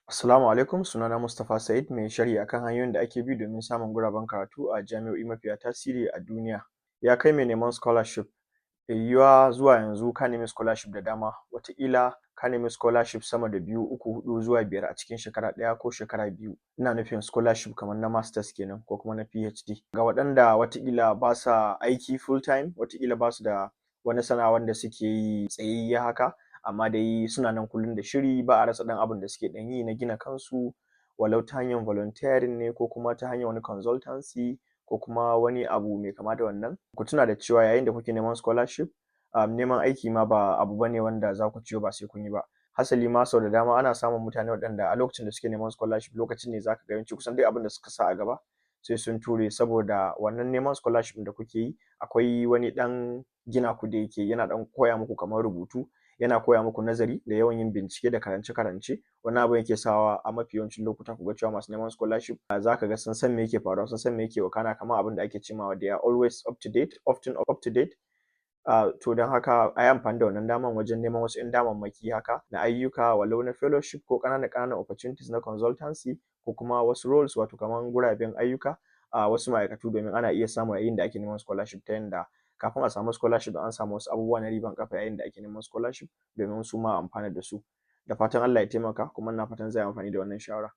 Assalamu alaikum, sunana Mustapha Said, mai sharhi akan hanyoyin da ake bi domin samun guraben karatu a jami'o'i mafiya tasiri a duniya. Ya kai mai neman scholarship, mai yiwuwa zuwa yanzu ka nemi scholarship da dama, wataƙila ka nemi scholarship sama da biyu, uku, huɗu zuwa biyar a cikin shekara ɗaya ko shekara 2. Ina nufin scholarship kamar na masters kenan ko kuma na PhD. Ga waɗanda wataƙila ba sa aiki full time, wataƙila ba su da wani sana'a wanda suke yi tsayayye haka, amma dai suna nan kullum da shiri, ba a rasa ɗan abin da suke ɗan yi na gina kansu, walau ta hanyar volunteering ne ko kuma ta hanyar wani consultancy ko kuma wani abu mai kama da wannan. Ku tuna da cewa yayin da kuke neman scholarship, neman aiki ma ba abu bane wanda za ku ce ba sai kun yi ba. Hasali ma, sau da dama ana samun mutane waɗanda a lokacin da suke neman scholarship, lokacin ne za ka ga yawanci kusan duk abin da suka sa a gaba sai sun ture, saboda wannan neman scholarship da kuke yi akwai wani ɗan gina ku da yake yana ɗan koya muku kamar rubutu, yana koya muku nazari da yawan yin bincike da karance-karance. Wannan abun yake sawa a mafi yawancin lokuta ku ga cewa masu neman scholarship za ka ga sun san me yake faruwa, sun san me yake wakana, kamar abin da ake ce ma they are always up to date, often up to date. To don haka a yi amfani da wannan daman wajen neman wasu ‘yan damammaki haka na ayyuka, walau na fellowship ko ƙanana ƙananan opportunities na consultancy ko kuma wasu roles, wato kamar guraben ayyuka a wasu ma'aikatu, domin ana iya samu yayin da ake neman scholarship, ta yanda kafin a samu scholarship an samu wasu abubuwa na riban ƙafa yayin da ake neman scholarship, domin su ma a amfana da su. Da fatan Allah ya taimaka, kuma ina fatan za a yi amfani da wannan shawara.